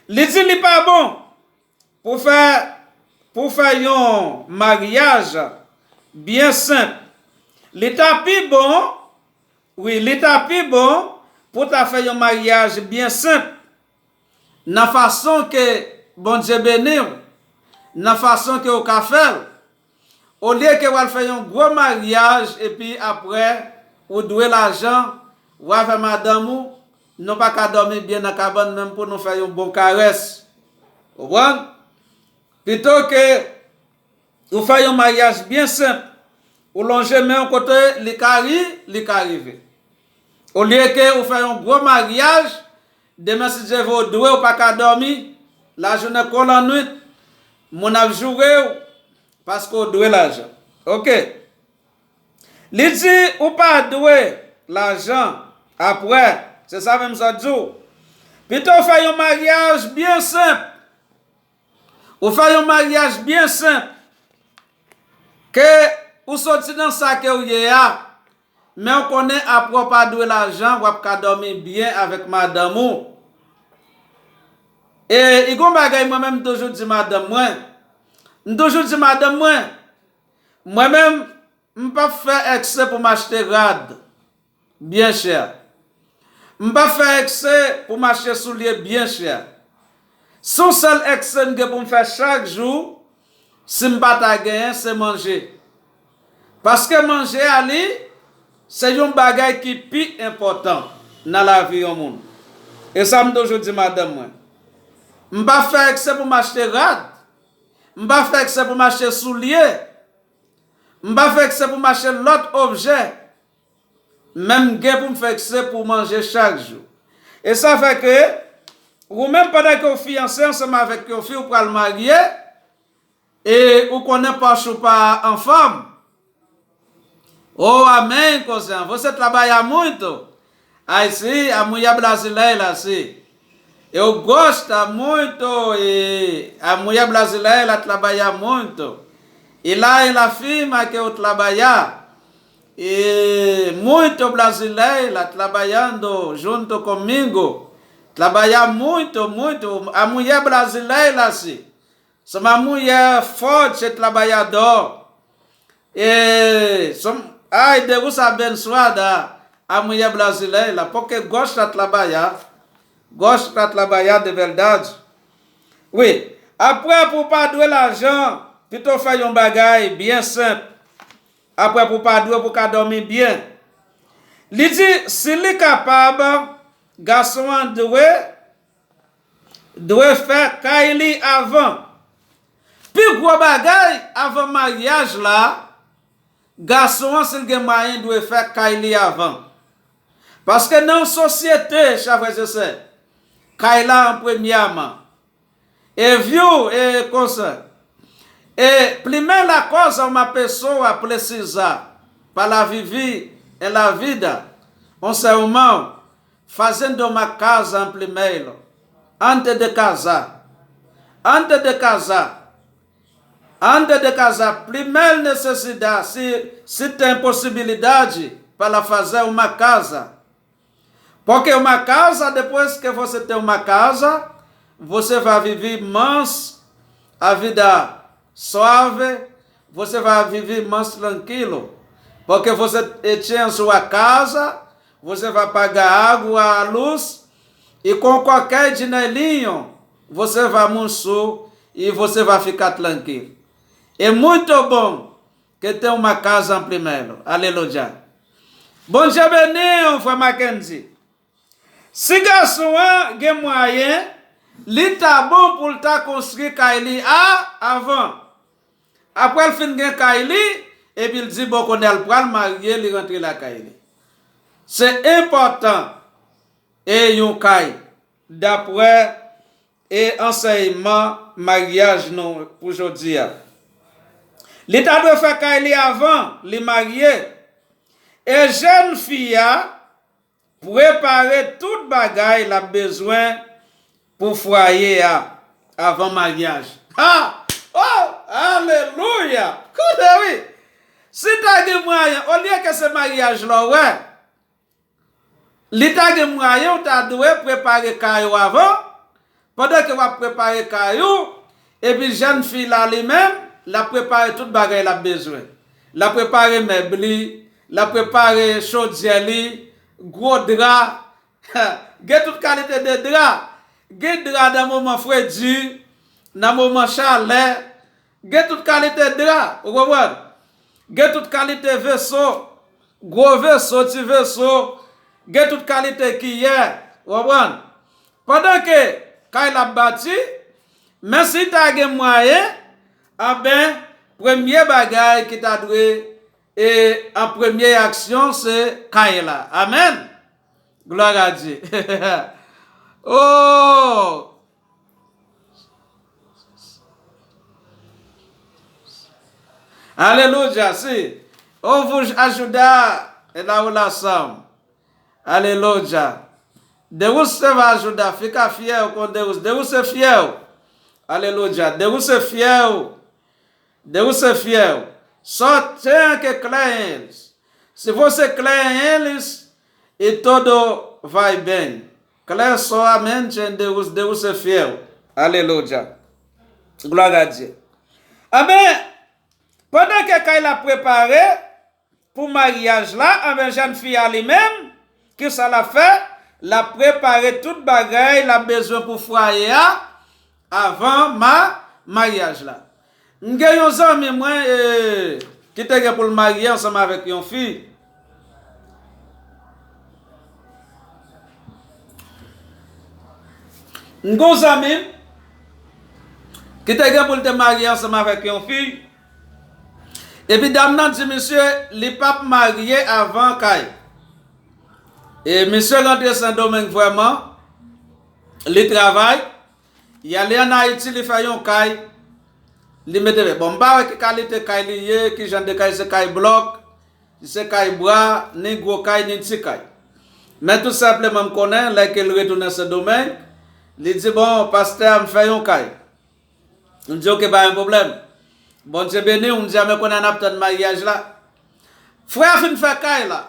Li di li pa bon pou fè pou fè yon maryaj byen senp. Li ta pi bon, wi, li ta pi bon pou ta fè yon maryaj byen senp. Nan fason ke Bondye beni w, nan fason ke w ka fè l. Olye ke w al fè yon gwo maryaj epi apre ou dwe lajan, ou avè madanm ou, nou pa ka dòmi byen nan kabann menm pou nou fè yon bon karès. Konprann? Pito ke ou fè yon maryaj byen senp, ou lonje men w kote li ka ri, li ka rive. Olye ke ou fè yon gwo maryaj, demen si Dye vle ou dwe, ou pa ka dòmi, lajounen kou lannwit, moun ap joure w, paske ou dwe lajan. Oke. Li di ou pa dwe lajan apre, se sa menm sa di w. Pito w fè yon maryaj byen senp. Ou fè yon maryaj byen senp. Ke ou soti nan sa ke ou ye a, men ou konnen apre ou pa dwe lajan, w ap ka dòmi byen avèk madanm ou. E, e gon bagay mwen menm m toujou di madanm mwen. M toujou di madanm mwen, mwen menm, m p ap fè ekse pou m achte rad byen chè. M p ap fè ekse pou m achte soulye byen chè. Se yon sèl ekse m gen pou m fè chak jou, si m pa ta genyen, se manje. Paske manje a li, se yon bagay ki pi enpòtan nan lavi yon moun. E sa m toujou di madanm mwen. M p ap fè ekse pou m achte rad. M p ap fè ekse pou m achte soulye. M p ap fè ekse pou m achte lòt objè. Men m gen pou m fè ekse pou manje chak jou. E sa fè ke, ou menm pandan ke w fiyanse ansanm avèk yon fi, ou pral marye, e ou konnen pòch ou pa anfòm. Oh, amém, kozen. Você trabalha muito? Ai, sim, a mulher brasileira, sim. Eu gosto muito, e a mulher brasileira trabalha muito. E lá ela afirma que eu trabalhar, e muito brasileira trabalhando junto comigo. Trabalhar muito, muito. A mulher brasileira, sim. Sou ma mulher forte, trabalhador. E sou, ai, Deus abençoada, a mulher brasileira, porque gosta de trabalhar, gosta de trabalhar de verdade. Wi, apre pou pa dwe lajan, pito fè yon bagay byen senp. Apre pou pa dwe pou ka dòmi byen. Li di, si li kapab, gason an dwe, dwe fè kay li avan. Pi gwo bagay avan maryaj la, gason an, si l gen mwayen, dwe fè kay li avan. Paske nan yon sosyete, chè frè e sè, kay la an premyèman. E vyou, e konsa. E primeira coisa, uma pessoa precisa para viver na vida, um ser humano, fazendo uma casa em primeiro, antes de casar. Antes de casar. Antes de casar, primeira necessidade, se, se tem possibilidade para fazer uma casa. Porque uma casa, depois que você tem uma casa, você vai viver mais a vida suave, você vai viver mais tranquilo. Porque você tinha sua casa, você vai pagar água, a luz, e com qualquer dinheirinho, você vai almoçar e você vai ficar tranquilo. É muito bom que tem uma casa em primeiro. Aleluia. Bondye beni w, frè Mackendy. Si gason an gen mwayen, li ta bon pou l ta konstwi kay li a avan. Apre l fin gen kay li, epi l di, bon, kounye a l pral marye, li rantre lakay li. Se enpòtan e yon kay, dapre e ansèyman maryaj nou pou jodi a. Li ta dwe fè kay li avan li marye. E jèn fi a prepare tout bagay l ap bezwen pou fwaye a avan maryaj. Ha! Oh! Alelouya! Koute wi! Si ta gen mwayen, olye ke se maryaj la w wè, li ta gen mwayen w ta dwe prepare kay ou avan, pandan ke w ap prepare kay ou, epi jèn fi la li menm, l ap prepare tout bagay l ap bezwen. L ap prepare mèb li, l ap prepare chodyè li, gwo dra, gen tout kalite de dra. Gen dra nan moman fredi, nan moman chalè, gen tout kalite dra, ou konprann? Gen tout kalite veso, gwo veso, ti veso, gen tout kalite kiyè, ou konprann? Pandan ke kay la ap bati, men si ta gen mwayen, anben, premye bagay ki ta dwe, e, an premye aksyon, se kay la. Amèn! Glwa a Dye. Oh! Aleluya, si. Ou vou ajudar na oração. Aleluya. Deus te vai ajudar. Fica fiel com Deus. Deus é fiel. Aleluya. Deus é fiel. Deus é fiel. Só tenha que crer em eles. Se você crê em eles, e tudo vai bem. Crê somente em Deus, Deus é fiel. Aleluya. Glória a Deus. Amèn. Pandan ke kay la prepare pou maryaj la, anben, jèn fi a li menm, kisa l ap fè? L ap prepare tout bagay l ap bezwen pou fwaye a avan ma-, maryaj la. M gen yon zanmi mwen, e, ki te gen pou l marye ansanm avèk yon fi. M gen yon zanmi m ki te gen pou l te marye ansanm avèk yon fi. Epi dam nan di misye li p ap marye avan kay. E misye rantre Sendomeng vrèman, li travay, y ale ann Ayiti, li fè yon kay, li mete, bon, m pa wè ki kalite kay li ye, ki jan de kay, se kay blòk, se kay bwa, ni gwo kay, ni ti kay. Men tou senpleman m konnen, lè ke l retounen Sendomeng, li di, bon, pastè a, m fè yon kay. M di, oke, pa gen pwoblèm. Bondye beni w, m di, a, men kounye a n ap tann maryaj la. Frè a fin fè kay la.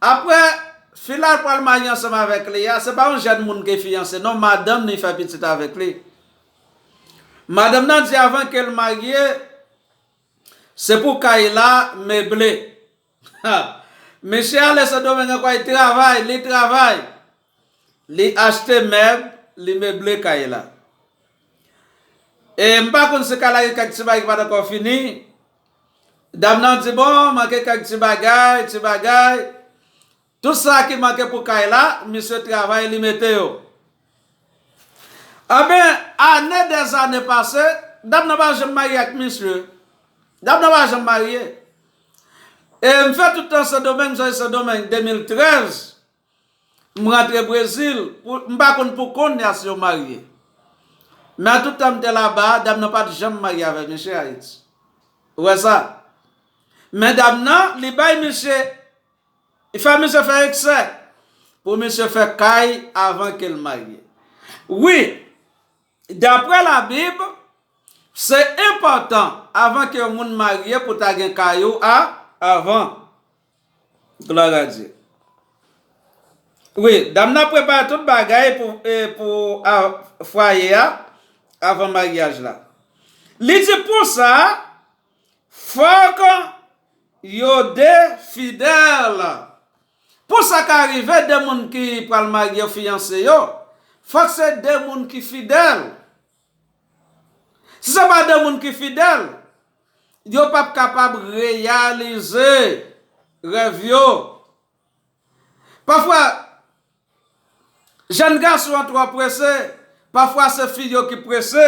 Apre, fi la pral marye ansanm avèk li a, se pa yon jèn moun ke fiyanse, non, madanm li fè pitit avèk li. Madanm nan di avan ke l marye, se pou kay la meble. Mesye a ale Sendomeng ankò, li travay, li travay. Li achte mèb, li meble kay la. E m pa konn si kay la gen kèk ti bagay ki pa t ankò fini. Dam nan di, bon, manke kèk ti bagay, ti bagay. Tout sa ki manke pou kay la, misye travay, li mete yo. Anben, ane dèzane pase, dam nan pa janm marye ak misye. Dam nan pa janm marye. E m fè tout tan Sendomeng, m sòti Sendomeng de mil trèz. M rantre Brezil, pou, m pa konn pou kounye a si yo marye. Men tout tan m te laba, dam nan pa t janm marye avèk misye Ayiti. Ou wè sa? Men dam nan, li bay misye, li fè misye fè eksè pou misye fè kay avan ke l marye. Wi, daprè Labib, se enpòtan avan ke yon moun marye pou ta gen kay ou a avan. Glwa a Dye. Wi, dam nan prepare tout bagay pou, e, pou a, fwaye a avan maryaj la. Li di pou sa, fòk yo de fidèl. Pou sa ka rive, de moun ki pral marye yo, fiyanse yo, fòk se de moun ki fidèl. Si se pa de moun ki fidèl, yo p ap kapab reyalize rèv yo. Pafwa, jèn gason an twò prese, pafwa se fi yo ki prese.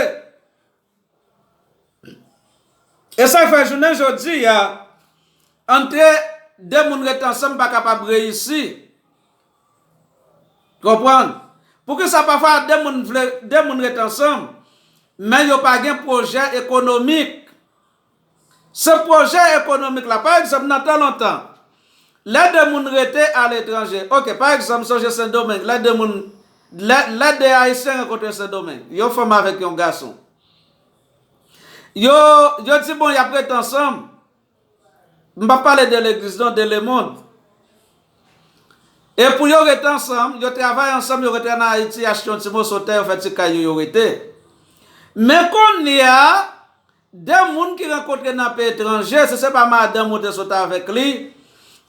E sa k fè jounen jodi a, antre de moun ret ansanm pa kapab reyisi. Konprann? Poukisa pafwa de moun vle, de moun ret ansanm, men yo pa gen pwojè ekonomik? Se pwojè ekonomik la. Pa egzanp, nan tan lontan, lè de moun rete aletranje, oke, pa egzanp, sonje Sendomeng, lè de moun, lè, lè de Ayisyen rankontre Sendomeng, yon fanm avèk yon gason. Yo, yo di, bon, y ap ret ansanm. M p ap pale de legliz, non, de lemonn. E pou yo ret ansanm, yo travay ansanm, yo rete ann Ayiti, achte yon ti moso tè, yo fè ti kay yo, yo rete. Men kounye a, de moun ki rankontre nan peyi etranje, si se pa madanm ou te sot avèk li,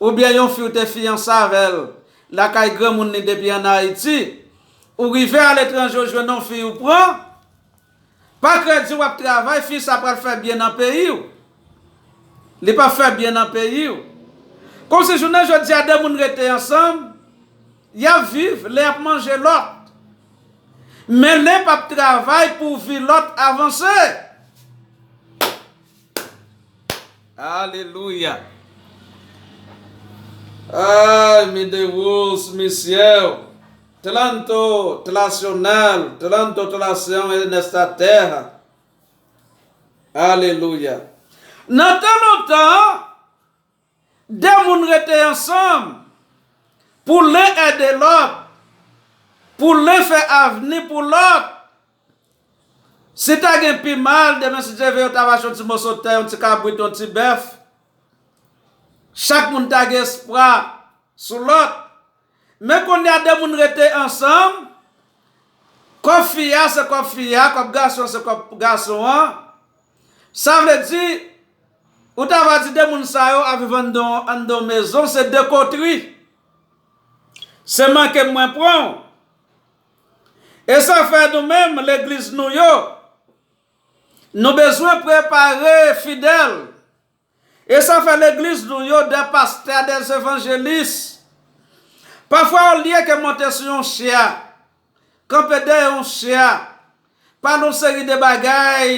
oubyen yon fi ou te fiyanse avè l, lakay granmoun li depi ann Ayiti, ou rive aletranje, ou jwenn yon fi ou pran, pa kredi w ap travay, fi sa pral fè byen nan peyi w. Li p ap fè byen nan peyi w. Kòmsi jounen jodi a, de moun rete ansanm, y ap viv, len ap manje lòt. Men len p ap travay pou vi lòt avanse. Alelouya. Ay, mi Deus, mi céu. Tanto te nacional, tanto te nação en esta terra. Alelouya. Nan tan lontan, de moun rete ansanm pou len ede lòt, pou len fè avni pou lòt. Si ta gen pi mal, demen si Dye vle, yo ta va achte yon ti moso tè, yon ti kabrit, yon ti bèf. Chak moun ta gen espwa sou lòt. Men kounye a, de moun rete ansanm, kòb fi a se kòb fi a, kòb gason an se kòb gason an. Sa vle di, ou ta va di de moun sa yo ap viv anndan, anndan yon mezon, se de kotri. Se manke m mwen pran w. E sa fè nou menm, legliz nou yo, nou bezwen prepare fidèl. E sa fè legliz nou yo, de pastè, de evanjelis. Pafwa, olye ke monte sou yon chè, kanpe dèyè yon chè, pale yon seri de bagay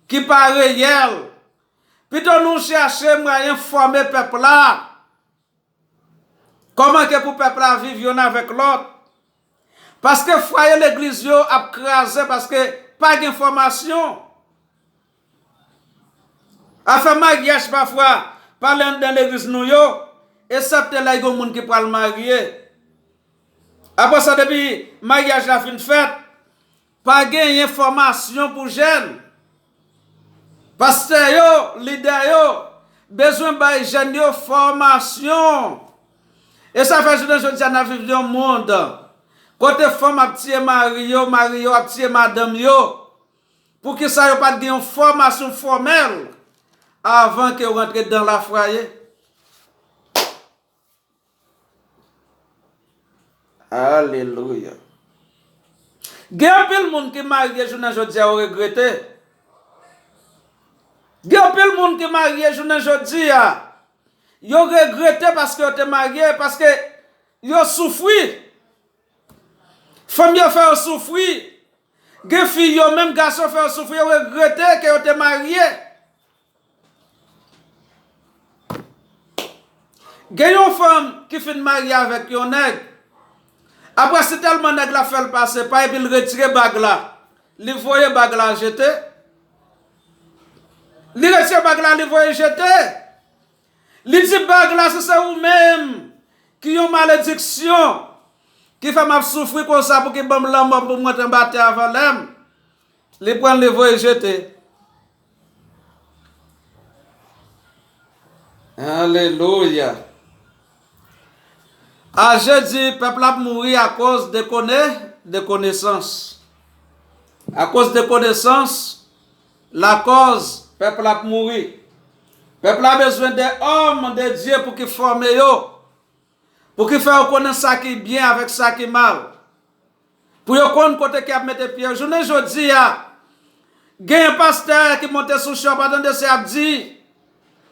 ki pa reyèl, pito nou chache mwayen fòme pèp la. Kòman ke pou pèp la viv yonn avèk lòt? Paske fwaye legliz yo ap kraze, paske pa gen fòmasyon. Afè maryaj pafwa, pale anndan legliz nou yo, esepte lè gen moun ki pral marye. Apre sa, depi maryaj la fin fèt, pa genyen fòmasyon pou jèn. Pastè yo, lidè yo, bezwen bay jèn yo fòmasyon. E sa fè jounen jodi a n ap viv yon mond kote fanm ap tiye mari yo, mari yo ap tiye madanm yo. Poukisa yo pa t gen yon fòmasyon fòmèl avan ke yo rantre dan lafwaye? Alelouya. Gen anpil moun ki marye jounen jodi a, yo regrete. Gen anpil moun ki marye jounen jodi a, yo regrete paske yo te marye, paske yo soufri. Fanm yo fè yo soufri. Gen fi yo, menm gason fè yo soufri, yo regrete ke yo te marye. Gen yon fanm ki fin marye avèk yon nèg. Apre, si tèlman nèg la fè l pase pa, epi l retire bag la, li voye bag la jete. Li retire bag la, li voye jete. Li di bag la, si se ou menm ki yon malediksyon, ki fè m ap soufri konsa, pou ki ban m lanmò pou m rantre anba tè avan lè m. Li pran l, li voye jete. Alelouya. Aje di pèp la ap mouri akoz de kone, de konesans. Akoz de konesans, lakòz pèp la ap mouri. Pèp la bezwen de òm de Dye pou ki fòme yo, pou ki fè yo konnen sa ki byen avèk sa ki mal. Pou yo konn kote ki ap mete pye yo. Jounen jodi a, gen pastè ki monte sou cho, pa tande se ap di,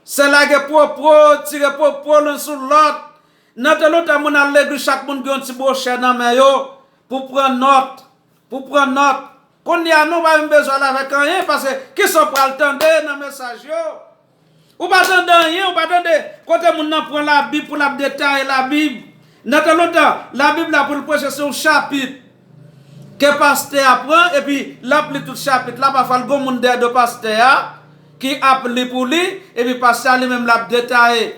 se lage pwopo, tire pwopo youn sou lòt. Nan tan lontan, moun al legliz, chak moun gen yon ti bwochè nan men yo pou pran nòt, pou pran nòt. Kounye a, nou pa menm bezwen al avèk anyen, paske kisa w pral tande nan mesaj yo? Ou pa tande anyen, ou pa tande kote moun nan pran Labib pou l ap detaye Labib. Nan tan lontan, Labib la pou l preche se yon chapit ke pastè a pran, epi l ap li tout chapit la. Pafwa, l gon moun dèyè do pastè a ki ap li pou li, epi pastè a li menm l ap detaye.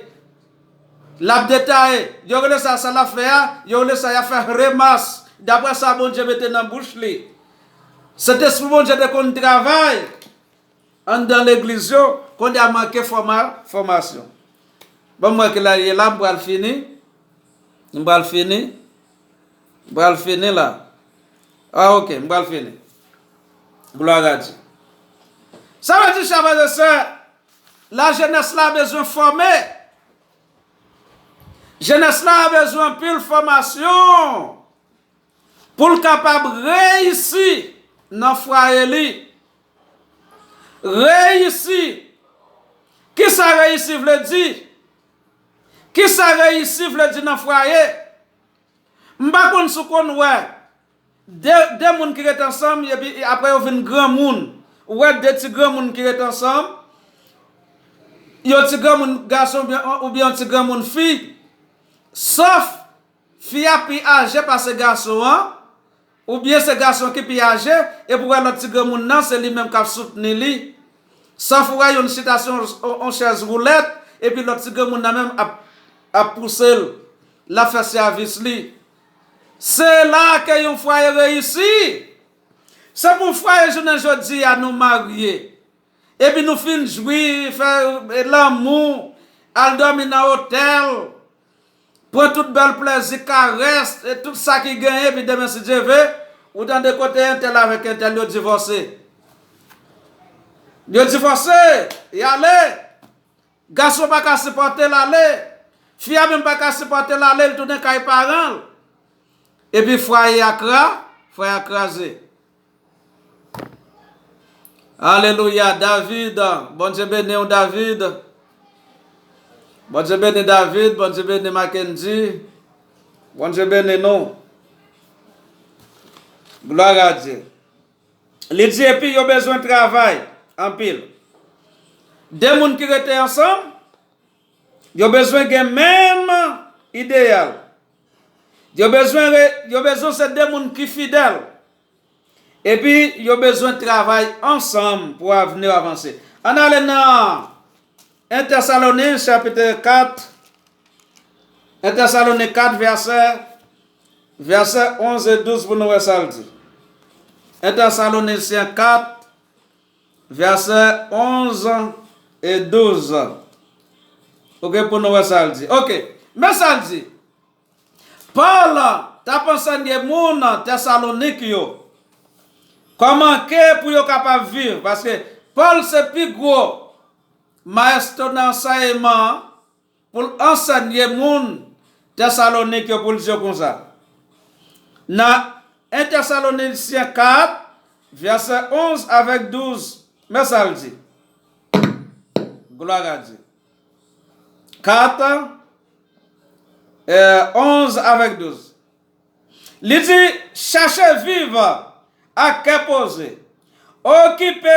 L ap detaye. Yo rele sa, sa l ap fè a, yo rele sa, y ap fè remas, daprè sa Bondye mete nan bouch li. Sentespri Bondye te konn travay anndan legliz yo, kounye a manke fòma-, fòmasyon. Bon, mwen ki la ye la, m pral fini. M pral fini. M pral fini la. Ah, ok, m pral fini. Glwa a Dye. Sa vle di, chè frè e sè, lajenès la bezwen fòme. Jenès la bezwen anpil fòmasyon pou l kapab reyisi nan fwaye li. Reyisi. Kisa reyisi vle di? Kisa reyisi vle di nan fwaye? M pa konn si w konn wè de, de moun ki ret ansanm, epi apre yo vin granmoun. Ou wè de ti granmoun ki ret ansanm, yon ti granmoun gason oubyen, oubyen yon ti granmoun fi. Sòf fi a pi aje pase gason an, oubyen se gason ki pi aje, epi w wè lòt ti granmoun nan, se li menm k ap soutni li. Sòf ou wè youn chita sou yon, yon, yon chèz woulèt, epi lòt ti granmoun nan menm ap, ap pouse l, l ap fè sèvis li. Se la ke yon fwaye reyisi. Se pou fwaye jounen jodi a nou marye. Epi nou fin jwi, fè, e, lanmou, al dòmi nan otèl, pran tout bèl plèzi, karès, e tout sa ki genyen, epi demen, si Dye ve, ou tande kote entèl avèk entèl, yo divòse. Yo divòse, y ale. Gason pa ka sipòte l ale. Fi a menm pa ka sipòte l ale, l tounen kay paran l. Epi fwaye a kra-, fwaye a kraze. Alelouya, David, Bondye beni w, David. Bondye beni David, Bondye beni Mackendy. Bondye beni nou. Glwa a Dye. Li di, epi yo bezwen travay anpil. De moun ki rete ansanm, yo bezwen gen menm ideyal. Yo bezwen re-, yo bezwen se de moun ki fidèl. Epi, yo bezwen travay ansanm pou avni yo avanse. Ann ale nan en Tèsalonich, chapit kat. En Tèsalonich kat, vèsè, vèsè onz e douz pou nou wè sa l di. En Tèsalonisyen kat, vèsè onz e douz. Ok, pou nou wè sa l di. Ok, men sa l di. Pòl t ap ansèye moun Tèsalonik yo kòman ke pou yo kapab viv, paske Pòl se pi gwo mayestwo nan ansèyman an, pou l ansèye moun Tèsalonik yo, pou l di yo konsa. Nan en Tèsalonisyen kat, vèsè onz avèk douz, men sa l di. Glwa a Dye. Kat, e, onz avèk douz. Li di, chache viv ak kè poze. Okipe